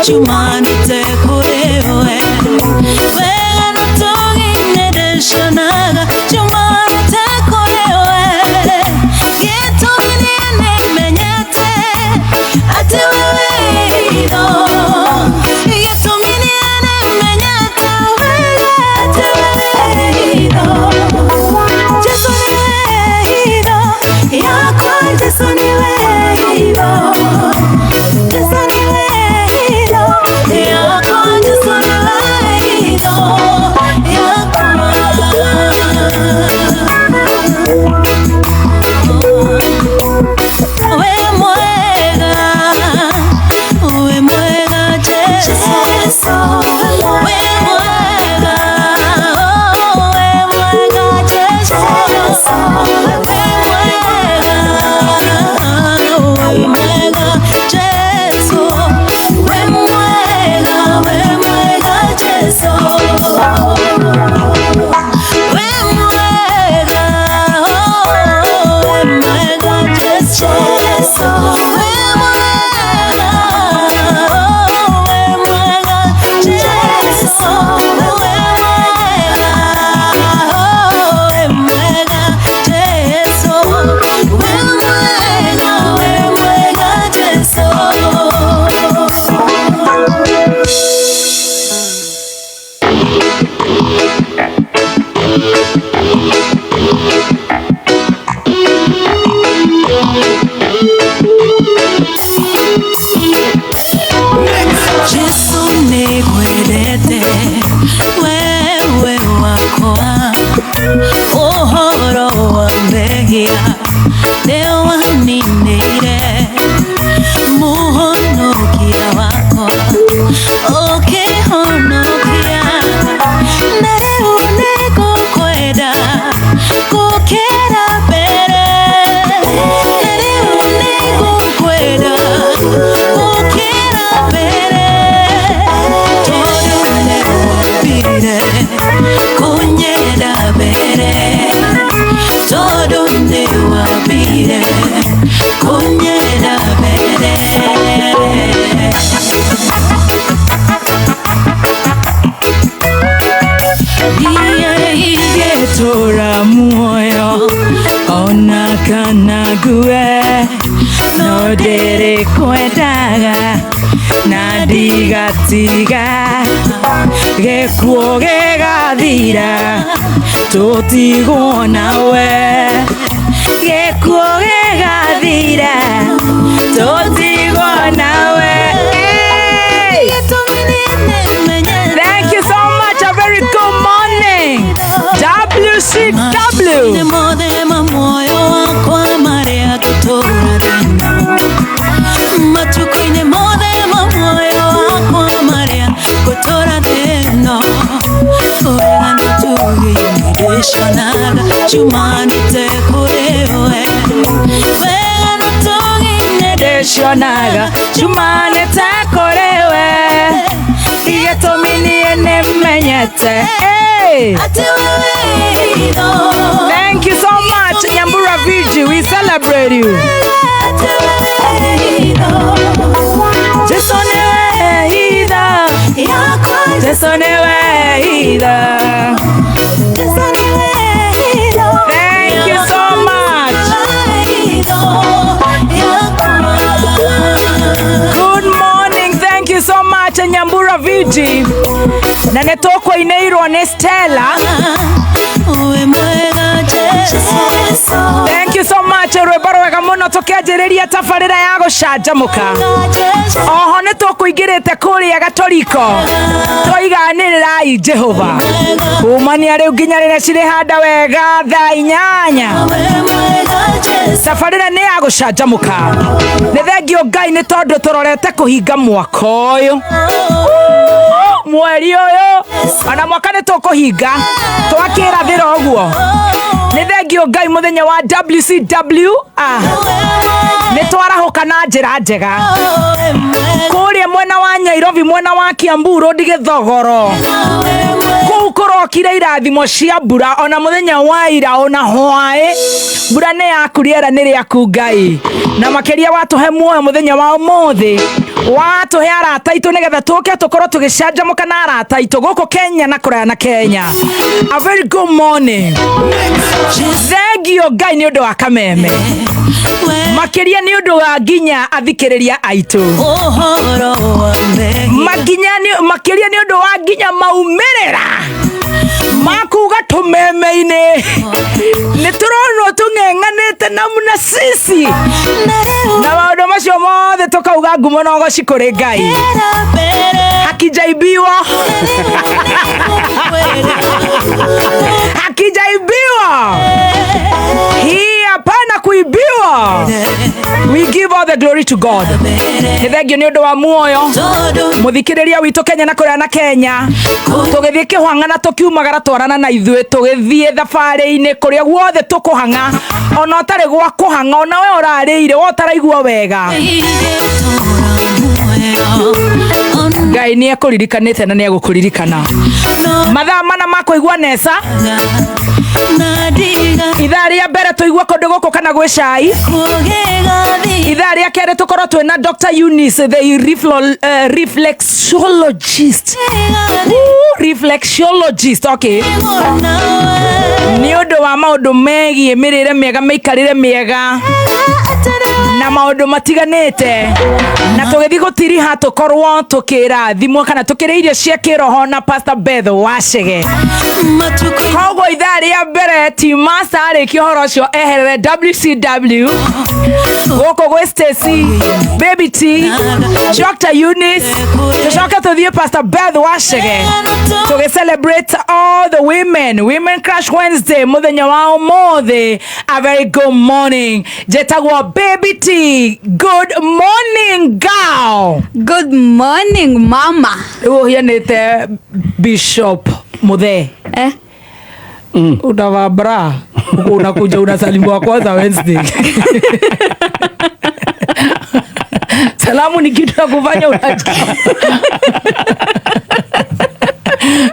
Jumanĩte kũrĩ we. Wega na ũtugi nĩndĩcionaga jumanĩte kũrĩ we. Gĩtũmi niĩ nĩmenyete atĩ we wĩ hitho. Gĩtũmi niĩ nĩmenyete wega atĩ we wĩ hitho. Jesũ nĩwe hitho yakwa, Jesũ nĩwe hitho. Jesũ nĩwe hitho yakwa, Jesũ nĩwe hitho yakwa. We mwega, we mwega Jesũ, we mwega, we mwega Jesũ, we mwega, we mwega Jesũ, we mwega, we mwega Jesũ. We mwega, we mwega Jesũ, we mwega, we mwega Jesũ, we mwega, we mwega Jesũ, we mwega, we mwega Jesũ. Jesu nĩngwendete wewe wakwa, ũhoro wa mehia nĩwaninĩire, mũhonokia wakwa ũkĩhonokia, na rĩu nĩngũkwenda gũkĩra mbere, na rĩu nĩngũkwenda gũkĩra mbere, tondũ nĩwambire kũnyenda mbere, tondũ nĩwambire kũnyenda mbere. Niĩ ingĩtũra muoyo ona kana ngue, no ndĩrĩkwendaga na ndigatiga, gĩkuũ gĩgathira tũtigwo nawe, gĩkuũ gĩgathira tũtigwo nawe. Hey! Thank you so much. A very good morning. WCW. Mothe ma muoyo wakwa marĩa ngũtũũra thĩ-ĩno, matukũ-inĩ mothe ma muoyo wakwa marĩa ngũtũũra thĩ-ĩno, wega na ũtugi nĩndĩcionaga njumanĩte kũrĩ we, wega na ũtugi Ndĩcionaga njumanĩte kũrĩ we, gĩtũmi niĩ nĩmenyete. Hey! Atĩ we wĩ hitho. Thank you so much, Nyambura Viji. We celebrate you. Atĩ we wĩ hitho. Jesu nĩwe hitho. Yakwa. Jesu nĩwe hitho. Jesu nĩwe hitho. Thank you so much. Hitho yakwa. Good morning. Thank you so much, Nyambura Viji. Na nĩ tũkũinĩirwo nĩ Stella. We mwega Jesu. Thank you so much. Rwĩmbo rwega mũno tũkĩanjĩrĩria tabarĩra ya gũcanjamũka. Oho nĩ tũkũingĩrĩte kũrĩa Gatoriko, twoiganĩrĩrai Jehova kumania rĩu nginya rĩrĩa cirĩhanda wega thaa 8. We mwega Jesu. Tabarĩra nĩ ya gũcanjamũka. Nĩ thengio Ngai nĩ tondũ tũrorete kũhinga mwaka ũyũ, mweri ũyũ, ona mwaka nĩ tũkũhinga twakĩrathĩra ũguo. Nĩ thengio Ngai mũthenya wa WCW, ah, nĩ twarahũka na njĩra njega kũrĩa mwena wa Nairobi, mwena wa Kiambu Road, Gĩthogoro, kũu kũrokire irathimo cia mbura ona mũthenya wa ira, ona hwaĩ mbura nĩ yaku, rĩera nĩ rĩaku Ngai, na makĩria watũhe muoyo mũthenya wa ũmũthĩ. Watũhe arata aitũ nĩgetha tũke tũkorwo tũgĩcanjamũka na arata aitũ gũkũ Kenya na kũraya na Kenya. A very good morning. Thengio Ngai nĩ ũndũ wa kameme, makĩria nĩ ũndũ wa nginya athikĩrĩria aitũ, makĩria nĩ ũndũ wa nginya maumĩrĩra makuga tũmeme-inĩ nĩ tũronwo tũng'eng'anĩte na muna sisi na maũndũ macio mothe tũkauga ngumo na ũgoci kũrĩ Ngai. Hakijaibiwa, hakijaibiwa, hii hapana kuibiwa. We give all the glory to God. Nĩ thengio nĩ ũndũ wa muoyo mũthikĩrĩria witũ Kenya na kũrĩa na Kenya, tũgĩthiĩ kĩhwang'a na tũkiumagara twarana na ithuĩ tũgĩthiĩ thabarĩ-inĩ kũrĩa guothe tũkũhang'a, ona ũtarĩ gwa kũhang'a, ona we ũrarĩire, we ũtaraigua wega, Ngai nĩ ekũririkanĩte na nĩ egũkũririkana. Mathaa mana ma kũigua neca, ithaa rĩa mbere tũigue kũndũ gũkũ kana gwĩ cai, ithaa rĩa kerĩ tũkorwo twĩna Dr. Eunice the reflexologist. Ooh, reflexologist, okay, nĩ ũndũ wa maũndũ megiĩ mĩrĩre mĩega, mĩikarĩre mĩega na maũndũ matiganĩte, na tũgĩthiĩ gũtiriha tũkorwo tũkĩrathimwo kana tũkĩrĩa irio cia kĩroho na Pastor Beth Wacege. Koguo ithaa rĩa mbere team master arĩkia ũhoro ũcio eherere WCW gũkũ gwĩ Stacy, Baby T, Dr. Eunice, tũcoke tũthiĩ Pastor Beth Wacege tũgĩ celebrate all the women, Women Crush Wednesday mũthenya wa ũmũthĩ. A very good morning. Njĩtagwo Baby T. Good morning, girl. Good morning, mama. Rĩu ũhianĩte Bishop Muthee. Eh? Unavaa bra, unakuja unasalimiwa kwanza Wednesday. Salamu ni kitu ya kufanya unaja.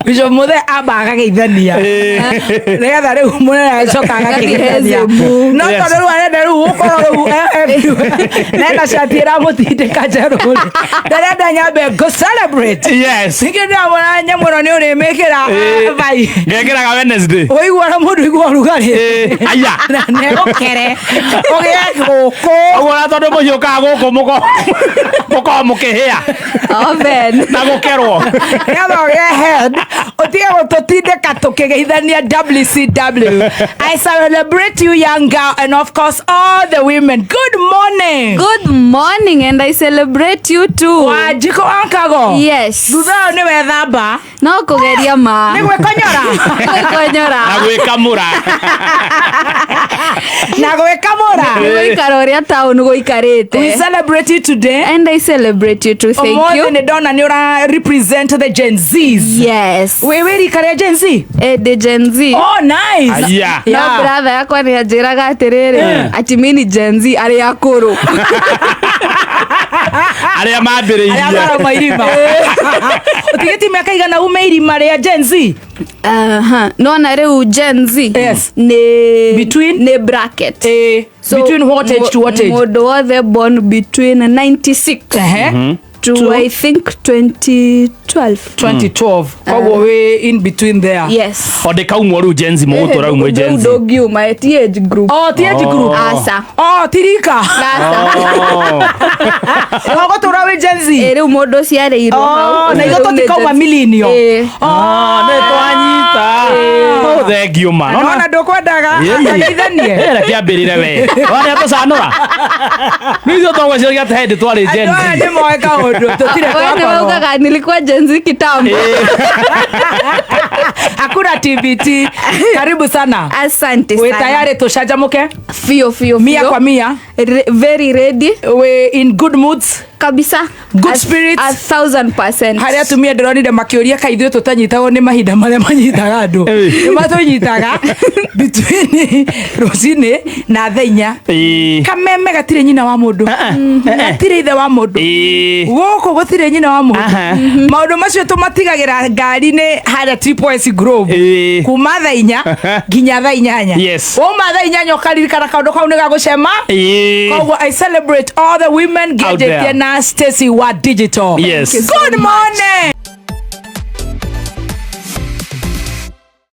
Bishop Muthee amba akageithania nĩgetha rĩu mũnene acoka agakĩgeithania, no tondũ rĩu arenda rĩu gũkorwo rĩu nena cati ĩramũtindĩka njerũ rĩ, ndarenda nyambe ngũ celebrate. Ningĩ ndĩramwĩra nyamũ ĩno nĩ ũrĩmĩkĩra vai. Ngekĩraga Wednesday. Ũigua na mũndũ igua ũrugarĩ. Aya. Na negũkere ũgĩe gũkũ. Ũguo na tondũ mũhiũkaga gũkũ mũkorwo mũkĩhĩa Oven. na gũkerwo. Nĩgetha ũgĩe head, ũtige gũtũtindĩka tũkĩgeithania WCW. I celebrate you, young girl, and of course all the women. Good morning. Good morning, and I celebrate you too. Wanjikũ Ankago. Yes. Thutha ũyũ nĩ wethamba. No kũgeria ma. Nĩ gwĩkonyora. Gwĩkonyora. Na gwĩkamũra. Na gwĩkamũra. Gũikara ũrĩa town gũikarĩte. We celebrate you today. And I celebrate you too. Thank Ũmũthĩ you. nĩ ndona nĩ ũra represent the Gen Zs. Yes. Wĩ wĩ rika rĩa Gen Z? Eh, ndĩ Gen Z. Oh, nice. Aya. No brother yakwa nĩ anjĩraga atĩrĩrĩ, ati mi ni Gen Z arĩa akũrũ. Arĩa Arĩa mambĩrĩirie. marauma irima. Ũtigĩtie mĩaka igana ume irima rĩa Gen Z? Aha. Nona rĩu Gen Z Yes. nĩ Between? nĩ bracket. Eh, So, between what age to what age? Mũndũ wothe born between 96 Ehe. to To? I think 2012. 2012. Koguo wĩ in between there. Yes. O ndĩkaumwo rĩu Gen Z, mũgũtũra rĩu mwĩ Gen Z. Ndũngiuma ti age group. Oh, ti age group. Aca. Oh, ti rika. Aca. Ũgũtũra wĩ Gen Z. Ĩ rĩu mũndũ ũciarĩirwo Oh, hau. na ithuĩ Rĩu nĩ tũtikauma Gen Z. millennial. Ĩ. Ah, nĩ twanyita. Oh, thank you ma. Nona ndũkwendaga ageithanie. Reke ambĩrĩre we. Wana tũcanũra. Nĩ ithuĩ twagwĩciragia atĩ hĩndĩ twarĩ Gen Andũ aya Z. nĩ moĩ kaũndũ tũtirĩ We nĩ twakorwo. waugaga nilikuwa Gen Z kitambo. Hakuna TBT. Karibu sana. Asante Wĩ sana. tayari tũcanjamũke? Fio fio Mia fio. kwa mia. Very ready. We in good moods. Kabisa. Good spirits. 1000%. Harĩa atumia ndĩronire makĩũria kaĩ ithuĩ tũtanyitagwo nĩ mahinda marĩa manyitaga andũ, nĩ matũnyitaga between rũcinĩ na thaa 4. Kameme gatirĩ nyina wa mũndũ, gatirĩ ithe wa mũndũ. Gũkũ gũtirĩ nyina wa mũndũ. Maũndũ macio tũmatigagĩra ngari-inĩ harĩa Triple S Grove kuma thaa 4 nginya thaa 8. Wauma thaa 8 ũkaririkana kaũndũ kau nĩ gagũcema. Koguo I celebrate all the women Out there. ngenjetie na Na Stacy wa digital. Yes. Good morning.